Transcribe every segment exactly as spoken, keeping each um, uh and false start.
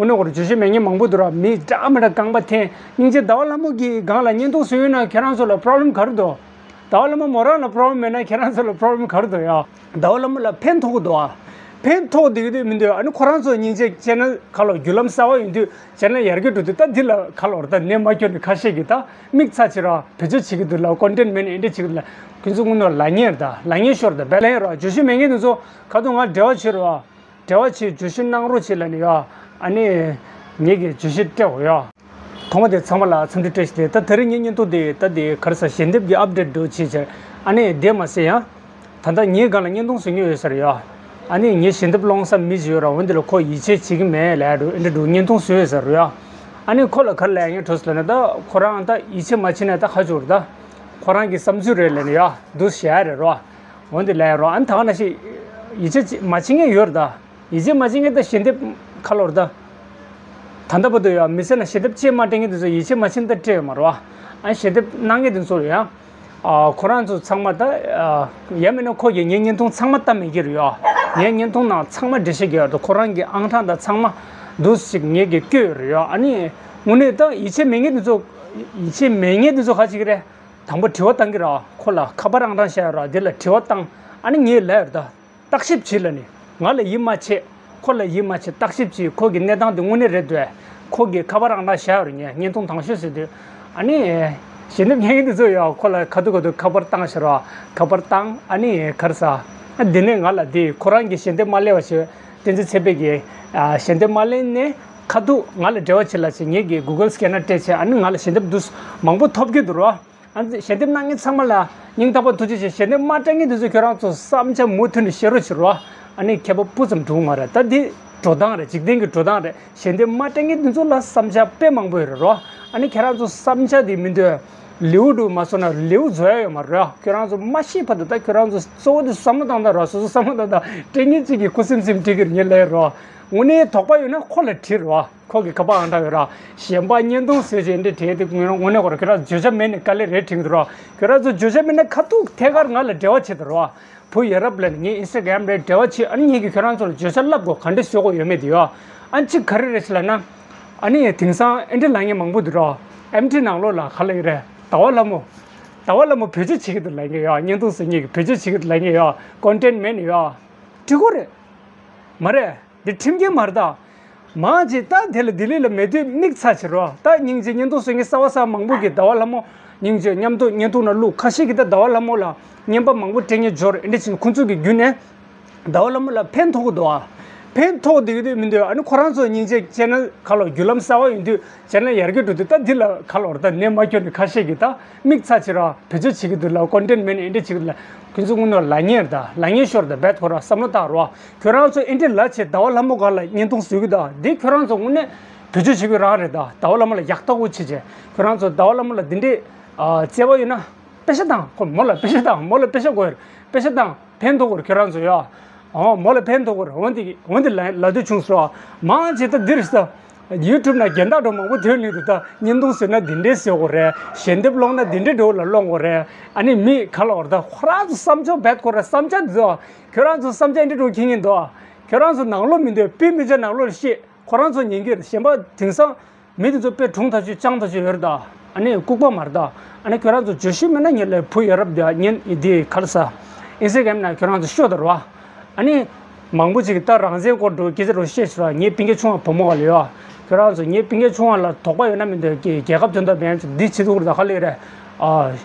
དངོས་གནས་ཁོ་རང་བརྗོད་གཞི་མེད་མཁན་མང་པོ་འདུག་ར། མི་འདྲ་མི་འདྲ་རྐང་པ་འཐེན། སྙིང་རྗེ་ཟླ་བ་ལྷ་མོ་གི་སྒང་ལ་བརྙན་ཐུང་བཟོས་ཡོད་ན་ཁྱེད་རང་ཚོ་ལ་པོ་རོབ་ལེམ་ག་རེ་འདུག་ཟླ་བ་ལྷ་མོ་མོ་རང་ལ་པོ་རོབ་ལེམ་མེད་ན་ཁྱེད་རང་ཚོ་ལ་པོ་རོབ་ལེམ་ག་རེ་འདུག་ཡ། ཟླ་བ་ལྷ་མོ་ལ་ཕན་ཐོགས་ཀྱི་འདུག་ཨ། ཕན་ཐོགས་བསྡད་ཀྱི་འདུག་མི་འདུག་ཨ་ནི་ཁོ་རང་ཚོ་སྙིང་རྗེ་ཅེ་ནལ་ཁ་ལོ་བརྒྱུད་ལམ་གསར་པ་ཡོང་དུས་ཅེ་ནལ་ཡར་རྒྱས་འགྲོ་དུས་ད་འདི་ལ་ཁ་ལོར་ད་ནད་མ་སྐྱོན་ནས་ཁ་ཤས་ཀྱིས་ད་མིག་ཚ་བྱེད་ར་བེད་སྤྱོད་བྱེད་ཀྱི་འདུག་ལ། ཀོན་ཊེན་མེད་ནས་འདི་འདྲ་བྱེད་ཀྱི་འདུག་ལ། ཁྱོད་ཚོ་དངོས་གནས་ལ་ཉེ་ར་ད་ལ་ཉེ་ཤོར་ད་བེ་ལ་ཡིན་ར། བརྗོད་གཞི་མེད་མཁན་དེ་ཚོ་ཁ་ཐུག་ང་འབྲེལ་བ་བྱེད་རོགས་ཨ། འབྲེལ་བ་བྱེད། བརྗོད་གཞི་གནང་རོགས་བྱེད་ལབ་ནས་ཡ། ཨ་ནི་ངེད་ཀྱིས་བརྗོད་གཞི་སྤྲད་འོ་ཡ། ཐོག་མ་དེ་ཚང་མ་ལ་འཚམས་འདྲི་བཀྲ་ཤིས་བདེ་ལེགས། ད་དེ་རིང་ངའི་བརྙན་ཐུང་དེ་ད་དེ་ག་རེ་ཟ་ཞལ་འདེབས་ཀྱི་ཨབ་ཌེཊ་འདྲ་བྱས་བྱས་ཨ་ནི་བསྡད་མ་ཟེར་ཡང་། ད་ལྟ་ངའི་སྒང་ལ་བརྙན་ཐུང་བཟོ་མཁན་ཡོད་ས་རེད་ཡ། ཨ་ནི་ངའི་ཞལ་འདེབས་སློང་ས་མི་ཞིག་ཡོད་ར། འོན་ཏེ་ལ་ཁོ་ཡིད་ཆེས་བྱེད་ཀྱི་མེད་ལབ་འགྲོ་འདྲ་འདུག་བརྙན་ཐུང་བཟོས་ཡོད་ས་རེད་ཡ། ཨ་ནི་ཁོ་ལ་ག་རེ་ལབ་ཡ་ཡོད་འགྲོ་ཟེར་ལབ་ན་ད་ཁོ་རང་ད་ཡིད་ཆེས་མ་བྱེད་ན་ད་ཁ་ཆུར་ད། ཁོ་རང་གི་བསམ་ཚུལ་རེད་ལབ་ནས་ཡ་འདུག་བཤད་ཡ་རེད་རོ། འོན་ཏེ་ལབ་ཡ་རོ། ཨ་ནི་ད་ག་ནང་བཞིན་ཡིད་ཆེས་མ་བྱེད་མཁན་ཡོད་རེད་ད། ཡིད་ཆེས་མ་བྱེད་མཁན་ད་ཞལ་འདེབས་ཁ་ལོར་ད། ད་ལྟ་བར་དུ་ཡང་མི་ཚེ་ན་ཞལ་འདེབས་ཅིག་མ་སྤྲད་མཁན་དེ་ཚོ་ཡིད་ཆེས་མ་བྱེད་ན་ད་སྤྲད་ཡོད་མ་རེད་བ། ཨ་ཞལ་འདེབས་གནང་མཁན་དེ་ཚོ་ཡང་། ཨ་ཁོ་རང་ཚོ་ཚང་མ་ད། ཨ་ཡང་མིན་ན་ཁོ་གིས་ངའི་བརྙན་ཐུང་ཚང་མ་ལྟ་མེད་ཀྱི་རེད་ཡ། ངའི་བརྙན་ཐུང་ནང་ཚང་མ་འགྲེལ་བཤད་རྒྱག་ཡོད་དོ། ཁོ་རང་གི་ཨང་གྲངས་དང་ཚང་མ་འདུག་ཅིག་ངེད་ཀྱིས་བསྐྱོན་ཡོད་རེད་ཡ། ཨ་ནི་དངོས་གནས་ད་ཡིད་ཆེས་མེད་མཁན་དེ་ཚོ། ཡིད་ཆེས་མེད་མཁན་དེ་ཚོ་ག་ཅིག་རེད། དང་པོ་དྲི་བ་བཏང་གི་ར། ཁོ་ལ་ཁ་པར་ཨང་གྲངས་བཤད་ཡོད་ར། དེ་ལ་དྲི་བ་བཏང་། ཨ་ནི་ངས་ལབ་ཡོད་ད། བརྟག་ཞིབ་བྱེད་ལབ་ནས། ང་ལ་ཡིད་མ་ཆེས། ཁོ་ལ་ཡིད་མ་ཆེས། བརྟག་ཞིབ་བྱེད། ཁོ་གི་གནས་སྟངས་དེ་དངོས་གནས་རེད་འདུག་ཁོ་གི་ཁ་པར་ཨང་གྲངས་བཞག་ཡོད་རེད། ངས་བརྙན་ཐུང་དང་ཤོས་ཟེར་དུས། ཨ་ནི། ཞལ་འདེབས་སྙན་དེ་ཚོ་ཡང་ཁོ་ལ་ཁ་ཐུག་ཁ་ཐུག་ཁ་པར་བཏང་ཤག་རོ། ཁ་པར་བཏང་། ཨ་ནི་ག་རེ་ཟ། ཨ་དེ་ནས་ང་ལ་དེ་ཁོ་རང་གི་ཞལ་འདེབས་མ་སླེབས་པ་བྱས། བསྟན་འཛིན་ཚེ་འཕེལ་གྱི། ཨ་ཞལ་འདེབས་མ་སླེབས་ནས་ཁ་ཐུག་ང་ལ་འབྲེལ་བ་བྱེད་ལབ་བྱས། ངེད་ཀྱིས་གུ་གལ་སི་ཀེ་ནར་སྤྲད་བྱས། ཨ་ནི་ང་ལ་ཞལ་འདེབས་འདུག་མང་པོ་ཐོབ་ཀྱི་འདུག་རོ། ཨ་ནི་ཞལ་འདེབས་གནང་མཁན་ཚང་མ་ལ་སྙིང་ཐག་པ་ཐུགས་རྗེ་ཆེ། ཞལ་འདེབས་མ་སྤྲད་མཁན་དེ་ཚོས་ཁྱོད་རང་ཚོ་བསམ་འཆར་མུ་མཐུད་ནས་བཤད་རོགས་བྱེད་རོགས། ཨ་ནི་ཁྱད་པར་སྤུ་ཙམ་འགྲོ་གི་མ་རེད། ད་འདི་འགྲོ་སྟངས་རེད། འཇིག་རྟེན་གྱི་འགྲོ་སྟངས་རེད། ཞལ་འདེབས་མ་སྤྲད་མཁན་དེ་ཚོ་ལ་བསམ་འཆར་དཔེ་མང་པོ་ཡོད་རེད་རོ། ཨ་ནི་ཁྱེད་རང་ཚོ་བསམ་འཆར་དེ་མི་འདོད་ལེའུ་དྲུག་མ་སོང་ན་ལེའུ་རྫོགས་ཡ་ཡོད་མ་རེད། ཁྱོད་རང་ཚོ་མ་ཤི་བར་དུ་ད་ཁྱོད་རང་ཚོ་གཙོ་བོ་དེ་བསམ་བློ་བཏང་དང་རོ། སོ་སོ་བསམ་བློ་བཏང་དང་། སྤྲད་མཁན་གཅིག་གིས་ཁུ་སིམ་སིམ་སྤྲད་ཀྱི་རེད། ངས་ལབ་རོ། དངོས་གནས་དོགས་པ་ཡོད་ན་ཁོ་ལ་དྲིས་རོ། ཁོ་གི་ཁ་པར་ཨང་གྲངས་ཡོད་ར། གཞན་པ་བརྙན་ཐུང་བཟོས་བྱས་འདི་བྲིས་ཏེ་དངོས་དངོས་གནས་ཁོ་ར་ཁྱོད་རང་བརྗོད་བྱ་མེད་ནས་དཀའ་ལས་རེད་དྲན་གྱི་འདུག་ར། ཁྱོད་རང་ཚོ་བརྗོད་བྱ་མེད་ན་ཁ་ཐུག་ཐད་ཀར་ང་ལ་འབྲེལ་བ་བྱེད་དང་ར། བུ་ཡ་རབས་ལ་ནི་ངའི་ཨིན་སི་ཊ་གྷ་རམ་རེད། འབྲེལ་བ་བྱེད། ཨ་ནི་ངེད་ཀྱིས་ཁྱོད་རང་ཚོ་ལ་བརྗོད་བྱ་བསླབ་དགོས་ག་འདྲ་བཟོ་དགོས་ཡོད་མེད་དེ་ཡོད། ཨ་ནི་གཅིག་ག་རེ་རེད་ཟེར་ལབ་ན། ཨ་ནི་དེང་སང་ཨེ་འདྲ་ལབ་མཁན་མང་པོ་འདུག་ར། ཨེམ་ཊི་ནང་ལོགས་ལ་ག་ལབ་ཀྱི་རེད། ཟླ་བ་ལྷ་མོ། ཟླ་བ་ལྷ་མོ་བེད་སྤྱོད་བྱེད་ཀྱི་འདུག་ལབ་མཁན་ཡོད། བརྙན་ཐུང་བཟོ་མཁན་གྱིས་བེད་སྤྱོད་བྱེད་ཀྱི་འདུག་ལབ་མཁན་ཡོད། ཀོན་ཊེན་མེད་ནས་ཡོད། འགྲིག་གི་རེད། མ་རེད། འདི་ཁྲིམས་འགལ་མ་རེད་ད། མང་ཆེ་ད་དེ་ལ་ལྡི་ལི་ལ་མེད་དུས་མིག་ཚ་བྱེད་རོགས། ད་སྙིང་རྗེ། བརྙན་ཐུང་བཟོ་མཁན་གསར་པ་གསར་པ་མང་པོ་གིས་ཟླ་བ་ལྷ་མོ་སྙིང་རྗེ་མཉམ་དུ་བརྙན་ཐུང་ནང་བླུགས། ཁ་ཤས་ཀྱིས་ད་ཟླ་བ་ལྷ་མོ་ལ་རྔན་པ་མང་པོ་སྤྲད་མཁན་འབྱོར། ཨེ་འདྲ་བྱས་ནས་ཁོང་ཚོ་གི་བརྒྱུད་ནས་ཟླ་བ་ལྷ་མོ་ལ་ཕན་ཐོགས་ཀྱི་འདུག་ཨ། ཕན་ཐོགས་བསྡད་ཀྱི་འདུག་མི་འདུག་ཨ་ནི་ཁོ་རང་ཚོ་སྙིང་རྗེ་ཅེ་ནལ་ཁ་ལོ་བརྒྱུད་ལམ་གསར་པ་ཡིན་དུས། ཅེ་ནལ་ཡར་རྒྱས་འགྲོ་དུས་ད་འདི་ལ་ཁ་ལོར་ད་ནད་མ་སྐྱོན་ནས་ཁ་ཤས་ཀྱིས་ད་མིག་ཚ་བྱེད་ར། བེད་སྤྱོད་བྱེད་ཀྱི་འདུག་ལ། ཀོན་ཊེན་མེད་ནས་ཨེ་འདྲ་བྱེད་ཀྱི་འདུག་ལ། ཁྱོད་ཚོ་དངོས་གནས་ལ་ཉེ་རེད་ད། ལ་ཉེ་ཤོར་ད། བད་ཁོ་ར་བསམ་བློ་བཏང་རོགས། ཁྱོད་རང་ཚོ་ཨེ་འདྲ་ལ་བྱེད། ཟླ་བ་ལྷ་མོ་སྒང་ལ་བརྙན་ཐུང་བཟོ་གི་ད། འདི་ཁྱོད་རང་ཚོ་དངོས་གནས་བེད་སྤྱོད་བྱེད་ཀྱི་རང་རེད་ད། ཟླ་བ་ལྷ་མོ་ལ་ཡག་ཐག་པོ་བྱེད་བྱས། ཁྱོད་རང་ཚོ་ཟླ་བ་ལྷ་མོ་ལ་འདི་འདྲས་ཨ་བརྩེ་བ་ཡོད་ན་པེ་ཤ་བཏང་། ཁོ་མོ་ལ་པེ་ཤ་བཏང་། མོ་ལ་པེ་ཤ་དགོས་རེད། པེ་ཤ་བཏང་། ཕན་ཐོགས་ཀྱི་རེད་ཁྱོད་རང་ཚོ་ཡ། ཨོ་མོ་ལ་ཕན་ཐོགས་ཀྱི་རེད། འོན་ཏེ་འོན་ཏེ་ལ་ལབ་དུས་བྱུང་སོང་། མང་ཆེ་ད་འདིར་ས་ཡུ་ཊུབ་ནང་རྒན་བདག་འགྲོ་མང་པོ་ཐོན་ནས་འདུག་ད་བརྙན་ཐུང་བཟོས་ན་འདི་འདྲས་བཟོ་དགོས་རེད། ཞལ་འདེབས་སློང་ན་འདི་འདྲས་འགྲོ་ལ་སློང་དགོས་རེད། ཨ་ནི་མི་ག་ལ་བར་ད་ཁོ་རང་ཚོ་བསམ་ཚུལ་བད་ཁོ་ར་བསམ་འཆར་འདི་ཚོ་ཁྱོད་རང་ཚོ་བསམ་འཆར་འདི་འགྲོ་ཁྱེད་ཉིད་འདུག་ཁྱོད་རང་ཚོ་ནང་ལོགས་མི་འདོད་པི་མི་ཆ་ནང་ལོགས་ལ་བཤད། ཁོ་རང་ཚོ་ཉན་གྱི་རེད། གཞན་པ་དེང་སང་མི་དེ་ཚོ་དཔེ་གྲུང་ཐག་ཆོད་སྤྱང་ཐག་ཆོད་ཡོད་རེད་ད། ཨ་ནི་ལྐུགས་པ་མ་རེད་ད། ཨ་ནི་ཁྱོད་རང་ཚོ་བརྗོད་གཞི་མེད་ན་ཉན་ལེ། བུ་ཡ་རབས་དེ་ཉན་འདི་ག་རེ་ཟ། ཨིན་སི་ཊ་གྷ་རམ་ནང་ཁྱོད་རང་ཚོ་ཤོད་ད་རོ། ཨ་ནི་མང་པོ་ཅིག་གིས་ད་རང་བཙན་སྐོར་འགྲོ་སྐད་ཆ་རོ་བཤད་ཤོད་ར། ངའི་སྤུན་ཀྱག་ཆུང་བ་བུ་མོ་ག་ལ་ཡོད། ཁྱོད་རང་ཚོ་ངའི་སྤུན་ཀྱག་ཆུང་བ་ལ་དོགས་པ་ཡོད་ན་མི་འདོད་ཀྱི་རྒྱལ་ཁབ་དོན་དག་མེད་འདི་བྱེད་ཐུབ་རེད་ད། ག་ལེ་རེད། ཨ།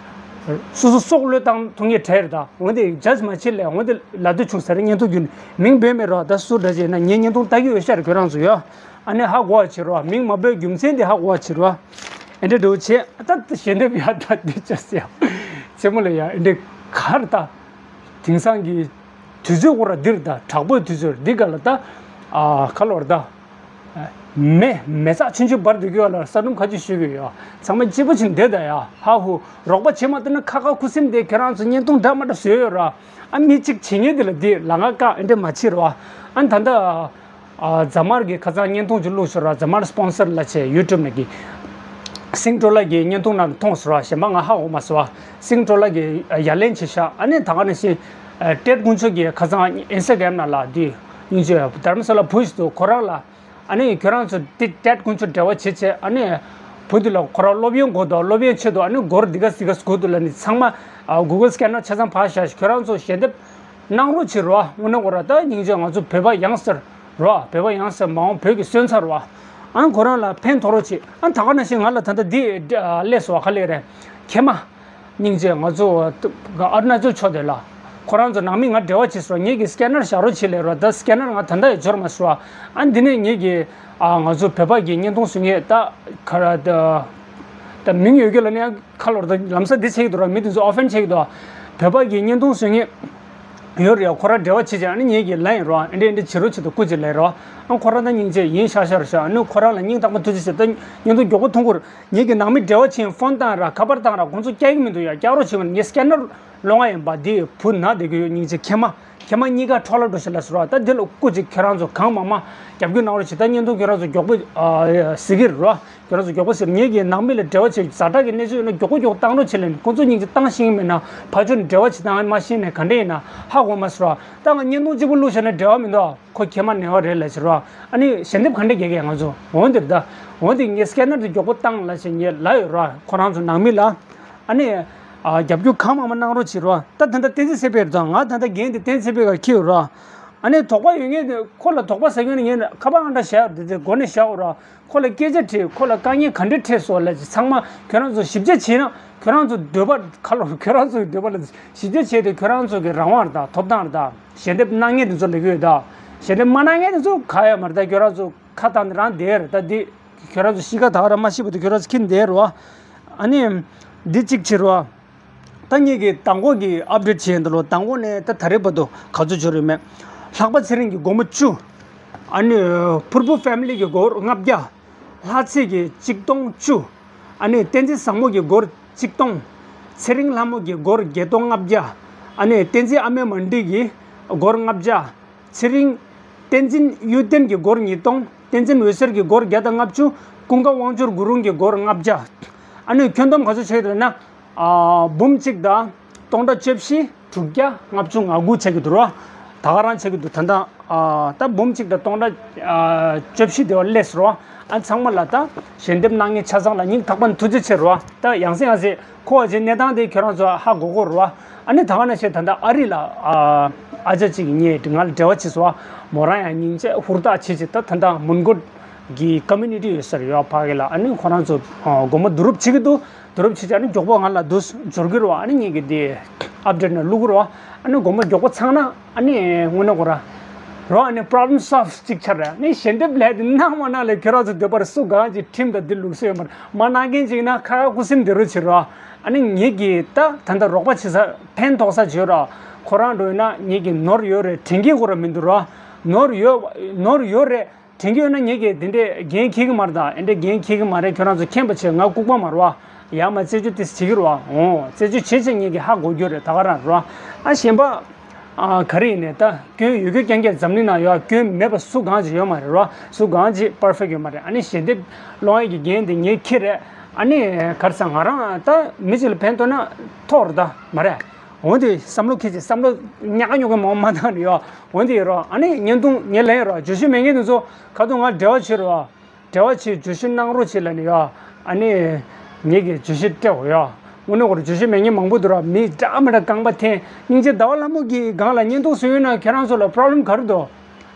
སོ་སོ་སྲོག་བློས་བཏང་ཐུབ་ངེས་གྲས་རེད་ད། འོན་ཏེ་ཇ་ཇི་མ་བྱེད་ལེ། འོན་ཏེ་ལབ་དུས་བྱུང་ས་རེད། བརྙན་ཐུང་བརྒྱུད་ནས་མིང་འབོད་མེད་རོགས། ད་སུ་འདྲ་བྱས་ན་ངའི་བརྙན་ཐུང་ལྟ་གི་ཡོད་ཤག་རེད། ཁྱོད་རང་ཚོ་ཡོད། ཨ་ནི་ཧ་གོ་བ་བྱེད་རོགས། མིང་མ་འབོད་རྒྱུ་མཚན་དེ་ཧ་གོ་བ་བྱེད་རོགས། ཨེ་འདྲ་འདྲ་བོ་བྱེད། ད་ད་ཞལ་འདེབས་ཡ་ད་འདི་ཅི་ཟེར་ཡ། རྩེད་མོ་ལ་ཡ་ཨེ་འདྲ་ག་རེ་ད། དེང་སང་གི་དུས་ཚོད་ཁོ་ར་འདིར་ད་དྲག་པོའི་དུས་ཚོད་འདི་ག་ལ་ད། ཨ་ག་ལ་བར་ད། མེ་མེ་ཚག་ཆུང་ཆུང་འབར་འདུག་གི་བ་ལ་ས་སྣུམ་ཁ་ཆུ་ཤོད་ཀྱི་ཡོད། ཚང་མ་གཅིག་པ་ཆེན་བསྡད་ད་ཡ། ཧ་ཧུ་རོགས་པ་བྱེད་མ་ཐུབ་ན་ཁ་ཁ་ཁུ་སིམ་དེ་ཁྱེད་རང་ཚོ་བརྙན་ཐུང་འདྲ་མ་འདྲ་བཟོས་ཡོད་ར། ཨ་མི་གཅིག་བྱེད་ཉེན་དེ་ལ་འདི་ལ་ང་བཀག་ཨེ་འདྲ་མ་བྱེད་ར། ཨ་ད་ད། ཨ་རྫ་དམར་གྱི་ཁ་སང་བརྙན་ཐུང་ཅིག་བླུགས་སོང་ར། རྫ་དམར་སི་པོན་སར་ལ་བྱས་ཡུ་ཊུབ་ནས་ཀྱི། སིང་ཀྲོ་ལ་གི་བརྙན་ཐུང་ནང་མཐོང་སོང་ར། གཞན་པ་ང་ཧ་གོ་མ་སོང་བ། སིང་ཀྲོ་ལ་གི་ཡ་ལན་བྱས་ཤག་ཨ་ནི་ད་ག་ནང་བཞིན་ཏེད་དཀོན་མཆོག་གི་ཁ་སང་ཨིན་སི་ཊ་གྷ་རམ་ནང་ལ་འདི་སྙིང་རྗེ་དྷརྨ་ས་ལ་བུ་ཞིག་འདུག་ཁོ་རང་ལ། ཨ་ནི་ཁྱོད་རང་ཚོ་དེ་ཏེད་ཀུན་ཚོ་འབྲེལ་བ་བྱེད་བྱས། ཨ་ནི་བུ་དེ་ལ་ཁོ་རང་སློབ་ཡོན་དགོས་འདུག་སློབ་ཡོན་ཆེད་དུ། ཨ་ནི་སྒོར་འདི་ག་ཟི་ག་དགོས་འདུག་ལབ་ནི་ཚང་མ་Google Scanner་ཆ་ཚང་ཕར་བཞག་ཤག་ཁྱོད་རང་ཚོ་ཞལ་འདེབས་གནང་རོགས་བྱེད་རོགས། དངོས་གནས་ཁོ་རང་ད་སྙིང་རྗེ། ང་ཚོ་བོད་པ་ཡང་སར་རོགས། བོད་པ་ཡང་སར་མ་འོངས་བོད་ཀྱི་སོན་རྩ་རོགས། ཨ་ཁོ་རང་ལ་ཕན་ཐོགས་རོགས་བྱེད། ཨ་ད་ག་ནང་བཞིན་ང་ལ་ད་ལྟ་འདི་སླེབས་སོང་བ། ག་ལེ་རེད། ཁྱེད་མ། སྙིང་རྗེ། ང་ཚོ་ཨ་རུ་ན་ཅལ་ཕྱོགས་དེ་ལ་ཁོ་རང་ཚོ་ནང་མི་ང་འབྲེལ་བ་བྱེད་སོང་། ངེད་ཀྱི་སྐེ་ནར་བཞག་རོགས་བྱེད་ལབ་རོགས། ད་སྐེ་ནར་ང་ད་ལྟ་ཡང་འབྱོར་མ་སོང་། ཨ་འདི་ནས་ངེད་ཀྱི་ཨ་ང་ཚོ་བོད་པ་གི་བརྙན་ཐུང་བཟོ་མཁན་ད་ག་ར་ད་ད་མིང་ཡོད་རྒྱུ་ལ་ནི་ཁ་ལོར་ད་ལམ་སང་འདི་བྱེད་ཀྱི་འདུག་ར། མི་དེ་ཚོ་ཨོ་ཕེན་བྱེད་ཀྱི་འདུག་བོད་པ་གི་བརྙན་ཐུང་བཟོ་མཁན་ཡོད་རེད། ཁོ་རང་འབྲེལ་བ་བྱེད་ཅིག་ཨ་ནི་ངེད་ཀྱི་ལན་རོགས། ཨ་འདྲ་འདྲ་བྱེད་རོགས་བྱེད་དུ་སྐུ་མཁྱེན་ལབ་རོགས། ཨ་ཁོ་རང་ད་སྙིང་རྗེ་ཡིན་ཤག་ཤག་རེད་ཤག་ཨ་ནི་ཁོ་རང་ལ་སྙིང་ཐག་པ་ཐུགས་རྗེ་ཆེ། ད་བརྙན་ཐུང་མགྱོགས་པོ་ཐུང་ཁུར། ངེད་ཀྱི་ནང་མི་འབྲེལ་བ་བྱེད་ཡིན། ཕོན་བཏང་ར་ཁ་པར་བཏང་ར་ཁོང་ཚོ་སྐྱེལ་གི་མི་འདུག་ཡ། སྐྱེལ་རོགས་བྱེད་དགོས། ངས་སྐེ་ནར་ལོང་བ་ཡིན་པ། འདི་བུ་ན་བསྡད་ཀྱི་ཡོད། སྙིང་རྗེ། ཁྱེད་མ་ཁྱེད་མ་གཉིས་ཀ་འཕྲོ་བརླག་འགྲོ་ཤག་ལབ་སོང་ར། ད་འདི་ལ་སྐུ་མཁྱེན། ཁྱེད་རང་ཚོ་གང་མང་མང་རྒྱབ་སྐྱོར་གནང་རོགས་བྱེད། ད་བརྙན་ཐུང་ཁྱེད་རང་ཚོ་མགྱོགས་པོ་ཨ་གཟིགས་ཀྱི་རེད་ར། ཁྱེད་རང་ཚོ་མགྱོགས་པོ་གཟིགས། ངེད་ཀྱི་ནང་མི་ལ་འབྲེལ་བ་བྱེད། ཛ་དྲག་གི་གནས་ཚུལ་ཡོད་ན་མགྱོགས་པོ་མགྱོགས་པོ་བཏང་རོགས་བྱེད་ལབ་ནས། ཁོང་ཚོ་སྙིང་རྗེ། བཏང་ཤེས་ཀྱི་མེད་ན་ཕར་ཕྱོགས་ནས་འབྲེལ་བ་བྱེད། བཏང་མ་ཤེས་ནས་ག་འདྲ་ཡིན་ན་ཧ་གོ་མ་སོང་ར། ད་ང་བརྙན་ཐུང་གཅིག་པོ་བླུགས་བཞག་ན་འབྲེལ་བ་མི་འདུག་ཁོ་ཁྱེད་མ་ནེ་བ་རེད་ལབ་ཤག་ར། ཨ་ནི་ཞལ་འདེབས་ག་འདྲ་རྒྱག་གི་ང་ཚོ། འོན་ཏེ་ད་འོན་ཏེ་ངས་སྐེ་ནར་དེ་མགྱོགས་པོ་བཏང་ལབ་བྱས་ངས་ལབ་ཡོད་ར། ཁོ་རང་ཚོ་ནང་མི་ལ། ཨ་ནི་ཨ་རྒྱབ་སྐྱོར་གང་མང་མང་གནང་རོགས་བྱེད་ར། ད་ད་ལྟ་བསྟན་འཛིན་ཚེ་འཕེལ་དང་ང་ད་ལྟ་རྒན་དེ་བསྟན་འཛིན་ཚེ་འཕེལ་ག་འཁྱེར་ཡོད་ར། ཨ་ནི་དོགས་པ་ཡོད་མཁན་དེ་ཁོ་ལ་དོགས་པ་ཟ་མཁན་ནི་ངས་ཁ་པར་ཨང་གྲངས་བཞག་ཡོད་ར། དེ་དེ་སྒོ་ནས་བཞག་ཡོད་ར། ཁོ་ལ་སྐད་ཆ་དྲིས། ཁོ་ལ་དཀའ་ངལ་ག་འདྲ་འཕྲད་སོང་ལབ་ཅིག་ཚང་མ་ཁྱོད་རང་ཚོ་ཞིབ་ཆ་བྱས་ན། ཁྱོད་རང་ཚོ་འདོད་པ་ཁ་ལོ། ཁྱོད་རང་ཚོའི་འདོད་པ་ལ་ཞིབ་ཆ་བྱས་ཏེ་ཁྱོད་རང་ཚོ་གི་རང་དབང་རེད་ད། ཐོབ་ཐང་རེད་ད། ཞལ་འདེབས་གནང་མཁན་དེ་ཚོ་ལབ་ཀྱི་ཡོད་ད། ཞལ་འདེབས་མ་གནང་མཁན་དེ་ཚོ་ག་ཡོད་མ་རེད་ད། ཁྱོད་རང་ཚོ་ཁ་བཏང་ནས་རང་བསྡད་རེད་ད། འདི་ཁྱོད་རང་ཚོ་གཤིས་ཀ་ད་ག་རང་མ་ཤེས་པ་དེ་ཁྱོད་རང་ཚོ་ཁྱེར་བསྡད་རེད་བ། ཨ་ནི་འདི་གཅིག་བྱེད་རོགས། ད་ངེད་ཀྱི་མདང་དགོང་གི་ཨབ་ཌེཊ་བྱས་ཡིན་ད་ལོ། མདང་དགོང་ནས་ད་ད་རེས་བར་དུ་ག་ཚོད་འབྱོར་ཡོད་མེད། ལྷག་པ་ཚེ་རིང་གི་སྒོར་མོ་བཅུ། ཨ་ནི་ཕུར་བུ་ཕེ་མི་ལི་གི་སྒོར་ལྔ་བརྒྱ། ལྷ་ཚེ་གི་གཅིག་སྟོང་བཅུ། ཨ་ནི་བསྟན་འཛིན་བཟང་མོ་གི་སྒོར་གཅིག་སྟོང་། ཚེ་རིང་ལྷ་མོ་གི་སྒོར་བརྒྱད་སྟོང་ལྔ་བརྒྱ། ཨ་ནི་བསྟན་འཛིན་ཨ་མེ་མན་ཌི་གི་སྒོར་ལྔ་བརྒྱ། ཚེ་རིང་། བསྟན་འཛིན་གཡུ་ལྡན་གྱི་སྒོར་ཉིས་སྟོང་། བསྟན་འཛིན་འོད་ཟེར་གྱི་སྒོར་བརྒྱ་དང་ལྔ་བཅུ། ཀུན་དགའ་དབང་འབྱོར་གུ་རུང་གི་སྒོར་ལྔ་བརྒྱ། ཨ་ནི་ཁྱོན་བསྡོམས་ག་ཚོད་ཆགས་ཀྱི་འདུག་ན། ཨ་འབུམ་གཅིག་དང་སྟོང་ཕྲག་བཅུ་བཞི་དྲུག་བརྒྱ་ལྔ་བཅུ་ང་དགུ་ཆགས་ཀྱི་འདུག་ར། ད་ག་རང་ཆགས་ཀྱི་འདུག་ད་ལྟ་ཨ་ད་འབུམ་གཅིག་དང་སྟོང་ཕྲག་ཨ་བཅུ་བཞི་དེ་བ་སླེབས་རོ། ཨ་ཚང་མ་ལ་ད་ཞལ་འདེབས་གནང་མཁན་ཆ་ཚང་ལ་སྙིང་ཐག་པ་ནས་ཐུགས་རྗེ་ཆེ་རོ། ད་ཡང་སེ་ཡང་སེ་ཁོ་བ་ཅན་གནས་སྟངས་དེ་ཁྱོད་རང་ཚོ་ཧ་གོ་གོ་རོ། ཨ་ནི་ད་ག་ནང་བཞིན་ད་ལྟ་ཨ་རི་ལ་ཨ་ཨ་ཅག་ཅིག་གིས་ངའི་ང་ལ་འབྲེལ་བ་བྱས་སོང་། མོ་རང་ཡང་སྙིང་རྗེ་ཧུར་ཐག་བྱེད་ཅིག་ད་ད་ལྟ་མོན་གྷོ་གི་ཀོ་མུ་ནི་ཊི་ཡོད་ས་རེད་ཡོད་ཕ་གི་ལ། ཨ་ནི་ཁོ་རང་ཚོ་ཨ་སྒོར་མོ་བསྡུ་རུབ་བྱེད་ཀྱི་འདུག་བསྡུ་རུབ་བྱེད་ཅིག་ཨ་ནི་མགྱོགས་པོ་ང་ལ་འདུག་འབྱོར་གྱི་རེད་བ། ཨ་ནི་ངེད་ཀྱི་དེ་ཨབ་ཌེཊ་ནང་བླུག་གི་རེད་བ། ཨ་ནི་སྒོར་མོ་མགྱོགས་པོ་ཚང་ན་ཨ་ནི་དངོས་གནས་ཁོ་ར་རོ། ཨ་ནི་པོ་རོབ་ལེམ་སོལབ་ཅིག་ཆགས་རེད། ཨ་ནི་ཞལ་འདེབས་ལས་དེ་གནང་མ་གནང་ལས་ཁྱོད་རང་ཚོ་འདོད་པར་སུ་གང་ཅིག་ཁྲིམས་དང་འདི་ལུགས་སྲོལ་ཡོད་མ་རེད། མ་གནང་མཁན་ཅིག་ན་ཁ་ཁ་ཁུ་སིམ་བསྡད་རོགས་བྱེད་རོ། ཨ་ནི་ངེད་ཀྱིས་ད་ད་ལྟ་རོགས་པ་བྱེད་ས་ཕན་ཐོགས་ས་བྱོས་རོ། ཁོ་རང་འགྲོ་ཡིན་ན་ངེད་ཀྱིས་ནོར་ཡོད་རེད་དྲན་གྱི་ཁོ་ར་མི་འདུག་རོ། ནོར་ཡོད་ནོར་ཡོད་རེད། དྲན་གྱི་ཡོད་ན་ངེད་ཀྱིས་དེ་འདྲས་འགན་འཁྱེར་གྱི་མ་རེད་ད། ཨེ་འདྲས་འགན་འཁྱེར་གྱི་མ་རེད། ཁྱོད་རང་ཚོ་མཁྱེན་པ་བྱས། ང་ལྐུགས་པ་མ་རེད་བ། ཡར་མར་རྩད་གཅོད་དེ་བྱེད་ཀྱི་རེད་བ། འོ་རྩད་གཅོད་བྱེད་བྱེད་ངེད་ཀྱིས་ཧ་གོ་རྒྱུ་རེད་ད་ག་རང་རེད་བ། ཨ་གཞན་པ་ཨ་ག་རེ་ཡིན་ནས་ད་སྐྱོན་ཡོད་རྒྱུ་རྐྱང་རྐྱང་འཛམ་གླིང་ནང་ཡོད། སྐྱོན་མེད་པ་སུ་གང་ཅིག་ཡོད་མ་རེད་བ། སུ་གང་ཅིག་པར་ཕེག་ཡོད་མ་རེད། ཨ་ནི་ཞལ་འདེབས་སློང་ཡས་ཀྱི་འགན་དེ་ངས་འཁྱེར་རེད། ཨ་ནི་ག་རེ་ཟེར་ང་རང་ད་མི་གཅིག་ལ་ཕན་ཐོགས་ན་ཐོགས་རེད་ད་མ་རེད། འོན་ཏེ་བསམ་བློ་འཁྱེར་བྱས་བསམ་བློ་ཉག་ཉོག་གི་མང་མ་བཏང་ནས་ཡོད། འོན་ཏེ་ཡོད་རོགས། ཨ་ནི་བརྙན་ཐུང་ངས་ལེན་རོགས། བརྗོད་གཞི་མེད་མཁན་དེ་ཚོ་ཁ་ཐུག་ང་འབྲེལ་བ་བྱེད་རོགས། འབྲེལ་བ་བྱེད། བརྗོད་གཞི་གནང་རོགས་བྱེད་ལབ་ནས་ཡོད། ཨ་ནི་ངེད་ཀྱིས་བརྗོད་གཞི་སྤྲད་དགོས་ཡོད། དངོས་གནས་ཁོ་རང་བརྗོད་གཞི་མེད་མཁན་མང་པོ་འདུག་ར། མི་འདྲ་མི་འདྲ་རྐང་པ་འཐེན། སྙིང་རྗེ། ཟླ་བ་ལྷ་མོ་གི་སྒང་ལ་བརྙན་ཐུང་བཟོས་ཡོད་ན་ཁྱེད་རང་ཚོ་ལ་པོ་རོབ་ལེམ་ག་རེ་འདུག་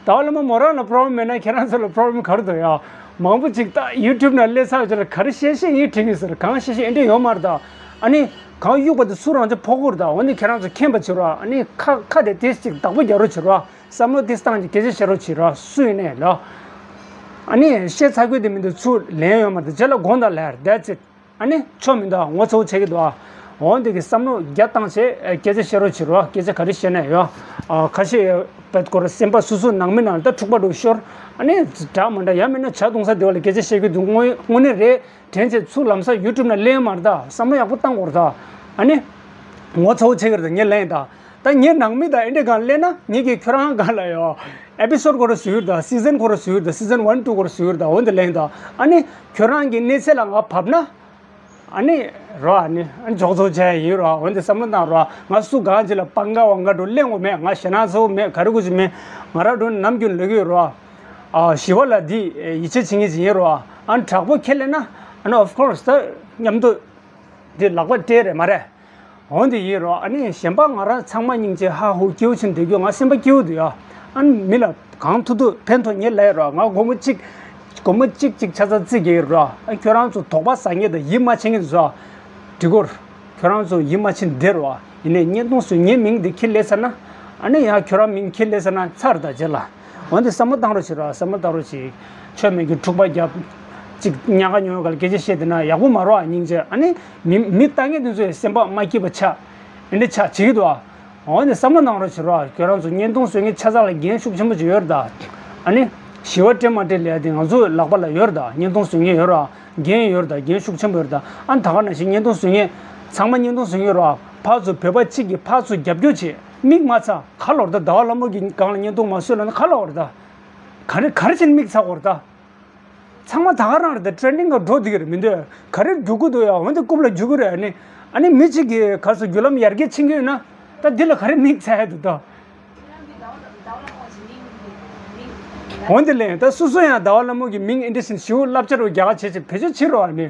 ཟླ་བ་ལྷ་མོ་མོ་རང་ལ་པོ་རོབ་ལེམ་མེད་ན་ཁྱེད་རང་ཚོ་ལ་པོ་རོབ་ལེམ་ག་རེ་འདུག་ཡ། མང་པོ་ཅིག་ད་ཡུ་ཊུབ་ནང་སླེབས་ཚར་བ་ཅིག་ལ་ག་རེ་བཤད་བཤད་ཡིན་དྲན་གྱི་ཟེར། གང་བཤད་བཤད་ཨེ་འདྲས་ཡོད་མ་རེད་ད། ཨ་ནི་གང་གཡུག་པ་དེ་ཚུར་རང་ཚོ་ཕོག་གི་རེད་ད། འོ་ནི་ཁྱེད་རང་ཚོ་མཁྱེན་པ་བྱེད་རོགས། ཨ་ནི་ཁ་ཁ་དེ་ཏིས་ཅིག་བདག་པོ་རྒྱག་རོགས་བྱེད་རོགས། བསམ་བློ་ཏིས་བཏང་ཅིག་སྐད་ཆ་བཤད་རོགས་བྱེད་རོགས། སུ་ཡིན་ནའི་ལོ། ཨ་ནི་བཤད་ཚར་དགོས་དེ་མི་འདུག་ཚུར་ལན་ཡོད་མ་རེད། རྗེས་ལ་དགོངས་དག་ལབ། That's it. ཨ་ནི་ཆོ་མི་འདུག་ངོ་ཚ་བོ་བྱེད་ཀྱི་འདུག་འོ་འདི་གི་བསམ་བློ་རྒྱ་བཏང་བྱས་སྐད་ཆ་བཤད་རོགས་བྱེད་རོགས། སྐད་ཆ་ག་རེ་བཤད་ན་ཡོད། ཨ་ཁ་ཤས་པད་སྐོར་སེམས་པ་སོ་སོ་ནང་མི་ནང་ད་འཁྲུག་པ་འགྲོ་ཤོར། ཨ་ནི་འདྲ་མི་འདྲ་ཡང་མིན་ན་ཇ་བཏུང་ས་དེ་བ་ལ་སྐད་ཆ་བཤད་ཀྱི་འདུག་དངོས་དངོས་གནས་རེད་དྲན་བྱས་ཚུར་ལམ་སང་ཡུ་ཊུབ་ནང་ལེན་མ་རེད་ད། བསམ་བློ་ཡག་པོ་བཏང་དགོས་རེད་ད། ཨ་ནི་ངོ་ཚ་བོ་བྱེད་ཀྱི་རེད་ད། ངས་ལན་ད། ད་ངའི་ནང་མི་དང་ཨེ་འདྲས་གང་ལེན་ན་ངེད་ཀྱིས་ཁྱོད་རང་གང་ལ་ཡོད། ཨེ་པི་སོ་ཌི་ཁོ་ར་བཟོས་ཡོད་ད། སི་ཛན་ཁོ་ར་བཟོས་ཡོད་ད། སི་ཛན་ཝན་ཊུ་ཁོ་ར་བཟོས་ཡོད་ད། འོ་འདི་ལན་ད། ཨ་ནི་ཁྱོད་རང་གི་གནས་ཚད་ལ་ང་བབས་ན། ཨ་ནི་རོ། ཨ་ནི་ཨ་ནི་འཇོག་ཚོགས་བྱས་ཡིན་རོ། འོན་ཏེ་བསམ་བློ་བཏང་རོ། ང་སུ་གང་ཅིག་ལ་པང་ག་བང་ག་འགྲོ་གླེང་དགོས་མེད། ང་ཞེ་ན་ཚ་བོ་མེད། ག་རེ་དགོས་ཅིག་མེད། ང་རང་འགྲོ་ནམ་རྒྱུན་ལོས་ཀྱི་ཡོད་རོ། ཨ་ཞི་བ་ལ་འདི་ཡིད་ཆེས་བྱེད་མཁན་ཅིག་ཡིན་རོགས། ཨ་དྲག་པོ་ཁས་ལེན་ན་ཨ་ནི་of course ད་མཉམ་དུ་འདི་ལག་པ་སྤྲད་རེད་མ་རེད། འོ་འདི་ཡིན་རོགས། ཨ་ནི་གཞན་པ་ང་རང་ཚང་མ་སྙིང་རྗེ་ཧ་ཧུ་སྐྱིད་པོ་ཕྱིན་བསྡད་རྒྱུ་ང་སེམས་པ་སྐྱིད་པོ་འདུག་ཡ། ཨ་ནི་མི་ལ་གང་ཐུབ་ཐུབ་ཕན་ཐོགས་ངེས་ལབ་ཡ་རོགས། ང་སྒོར་མོ་གཅིག་སྒོར་མོ་གཅིག་གཅིག་ཆ་ཚང་རྩིས་རྒྱག་གི་རོགས། ཨ་ཁྱོད་རང་ཚོ་དོགས་པ་ཟ་མཁན་དང་ཡིད་མ་ཆེས་མཁན་ཚོ་འགྲིག་གོ། ཁྱོད་རང་ཚོ་ཡིད་མ་ཆེས་འདི་རོགས། ཡིན་ནའི་བརྙན་ཐུང་བཟོ་མཁན་མིང་འདི་ཁྱེར་སླེབས་ཚར་ན། ཨ་ནི་ཡང་ཁྱོད་རང་མིང་ཁྱེར་སླེབས་ཚར་ན་ཚར་ད་རྗེས་ལ། འོན་ཏེ་བསམ་བློ་བཏང་རོགས་བྱེད་རོགས། བསམ་བློ་བཏང་རོགས་བྱེད། ཆོས་མེད་ཀྱི་འཁྲུག་པ་རྒྱབ། ཅིག་ཉག་ག་ཉོག་ག་ལ་སྐད་ཆ་བཤད་དེ་ན་ཡག་པོ་མ་རོགས་ཨ། སྙིང་རྗེ། ཨ་ནི་མི་མི་ལྟ་མཁན་དེ་ཚོས་སེམས་པ་མ་སྐྱིད་པ་ཆགས། ཨེ་འདྲ་ཆགས་བྱེད་ཀྱི་འདུག་ཨ། འོན་ཏེ་བསམ་བློ་གནང་རོགས་བྱེད་རོགས། ཁྱོད་རང་ཚོ་བརྙན་ཐུང་བཟོ་མཁན་ཆ་ཚང་ལ་འགན་ཤུགས་ཆེན་པོ་ཅིག་ཡོད་རེད་ད། ཨ་ནི་ཞི་བ་སྤྲད་མ་སྤྲད་ལས་དེ་ང་ཚོའི་ལག་པ་ལ་ཡོད་རེད་ད། བརྙན་ཐུང་བཟོ་མཁན་ཡོད་རེད། འགན་ཡོད་རེད་ད། འགན་ཤུགས་ཆེན་པོ་ཡོད་རེད་ད། ཨ་ད་ག་ནང་བཞིན་བརྙན་ཐུང་བཟོ་མཁན་ཚང་མ་བརྙན་ཐུང་བཟོ་མཁན་རོགས། ཕར་ཚུར་བོད་པ་གཅིག་གིས་ཕར་ཚུར་རྒྱབ་སྐྱོར་བྱེད། མིག་མ་ཚ་ག་ལོར་ད། ཟླ་བ་ལྷ་མོ་གི་སྒང་ལ་བརྙན་ཐུང་མ་བཟོས་ལབ་ན་ག་ལོར་ད། ག་རེ་ག་རེ་བྱས་ནས་མིག་ཚ་གོ་རེད་ད། ཚང་མ་ད་ག་རང་རེད་ད། ཊེན་ཌིང་ག་འགྲོ་བསྡད་ཀྱི་རེད་མི་འདུག་ག་རེ་རྒྱུག་གི་འདུག་ཡ། འོན་ཏེ་རྐུབ་ལ་རྒྱུག་གི་རེད། ཨ་ནི་ཨ་ནི་མི་གཅིག་གིས་ག་ཚོད་བརྒྱུད་ལམ་ཡར་རྒྱས་ཕྱིན་གྱི་ཡོད་ན་ད་འདི་ལ་ག་རེ་མིག་ཚ་ཡ་འདུག་ད། འོན་ཏེ་ལན་ད་སོ་སོ་ཡང་ཟླ་བ་ལྷ་མོ་གི་མིང་ཨེ་འདྲ་ཞིག་ཞིའུ་བསླབ་བྱ་རུ་རྒྱ་གར་བྱེད་ཅིག་བེད་སྤྱོད་བྱེད་རོགས་ཨ་ནི།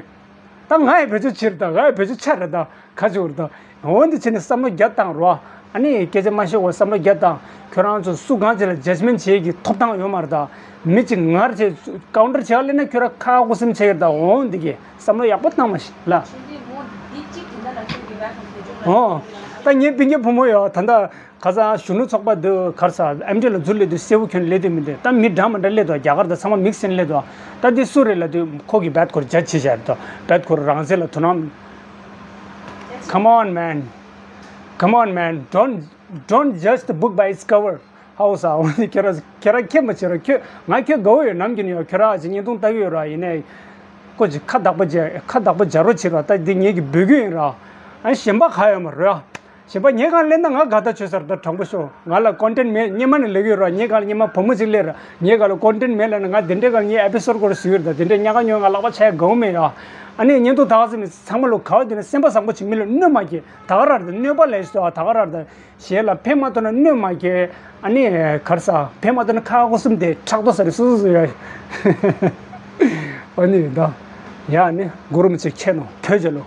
ད་ང་ཡི་བེད་སྤྱོད་བྱེད་རེད་ད། ང་ཡི་བེད་སྤྱོད་ཆ་རེད་ད། ག་ཅིག་རེད་ད། འོན་ཏེ་བྱས་ནས་བསམ་བློ་རྒྱག་དང་རོགས། ཨ་ནི་སྐད་ཆ་མ་བཤད་གོ་བསམ་བློ་རྒྱག་དང་། ཁྱོད་རང་ཚོ་སུ་གང་ཅིག་ལ་ཇཇ་མེན་ཊི་བྱེད་ཀྱི་ཐོབ་ཐང་ཡོད་མ་རེད་ད། མི་གཅིག་ངར་བྱས་ཀའུན་ཊར་བྱེད་ལས་ན་ཁྱོད་རང་ཁ་ཁུ་སིམ་བྱེད་ཀྱི་རེད་ད། འོན་ཏེ་གི་བསམ་བློ་ཡག་པོ་བཏང་མ་ཤེས་ལ། འོ། ད་ངའི་སྤུན་ཀྱག་བུ་མོ་ཡོད་ད་ལྟ། ཁ་སང་གཞོན་ནུ་ཚོགས་པ་འདི་གར་ས་ཨེམ་ཌི་ལ་འཛུལ་སླེབས་དུས་གསལ་པོ་ཁྱོན་སླེབས་དུས་མི་འདུག་ད་མི་འདྲ་མི་འདྲ་སླེབས་འདུག་རྒྱ་གར་དང་ཚང་མ་མིག་སེན་སླེབས་འདུག་ད་འདི་སུ་རེད་ལབ་དུས་ཁོ་གིས་རྦད་ཁོར་ཇཇ་བྱེད་བཞག་རེད་དོ། རྦད་ཁོར་རང་བཙན་ལ་དོ་སྣང་། Come on man, come on man, don't don't judge the book by its cover. ཧའོ་ས་འོ་ནི་ཁྱེད་རང་ཁྱེད་རང་ཁྱེད་མ་བྱེད་རོགས། ཁྱོད་ང་ཁྱོད་དགའ་བོ་ཡོད་ནམ་རྒྱུན་ཡོད། ཁྱོད་རང་ཅིག་བརྙན་ཐུང་ལྟ་གི་ཡོད་ར། ཡིན་ནའི་ཀོ་ཅིག་ཁ་བདག་པོ་བྱེད་ཁ་བདག་པོ་བྱ་རོགས་བྱེད་ར། ད་འདི་ངེད་ཀྱི་འབོད་སྐུལ་ཡིན་ར། ཨ་གཞན་པ་ག་ཡོད་མ་རོགས། གཞན་པ་ངའི་སྒང་སླེབས་ན་ང་དགའ་ཐག་ཆོད་ས་རེད་ད། དྲང་པོ་ཤོད། ང་ལ་ཀོན་ཊེན་མེད། སྔོན་མ་ནས་ལབ་ཀྱི་ཡོད་ར། ངའི་སྒང་ལ་སྔོན་མ་བུ་མོ་གཅིག་སླེབས་ར། ངའི་སྒང་ལ་ཀོན་ཊེན་མེད་ལབ་ན་ང་དེ་འདྲའི་སྒང་ངའི་ཨེ་པི་སོ་ཌི་སྐོར་ཞུ་གི་རེད་ད། དེ་འདྲའི་ཉག་ག་ཉོག་ང་ལག་པ་འཆང་ཡ་དགའ་བོ་མེད་ཡ། ཨ་ནི་བརྙན་ཐུང་ད་ག་ཙམ་ནས་ཚང་མ་ལོ་ག་བ་དེ་ནས་སེམས་པ་བཟང་པོ་བྱེད། མི་ལ་གནོད་མ་སྐྱེལ། ད་ག་ར་རེད་ད། གནོད་པ་ལས་སོ་ད་ག་ར་རེད་ད། གཞན་ལ་ཕན་མ་ཐོགས་ན་གནོད་མ་སྐྱེལ། ཨ་ནི་གར་ས་ཕན་མ་ཐོགས་ན་ཁ་ཁུ་སིམ་དེ་ཕྲག་དོག་ས་རེད་སོ་སོ་སོ་ཡ། ཨ་ནི་ད་ཡ་ཨ་ནི་གུ་རུ་མི་ཚེ་ཁྱེད་ནོ་ཐོས་བྱ་ལོ།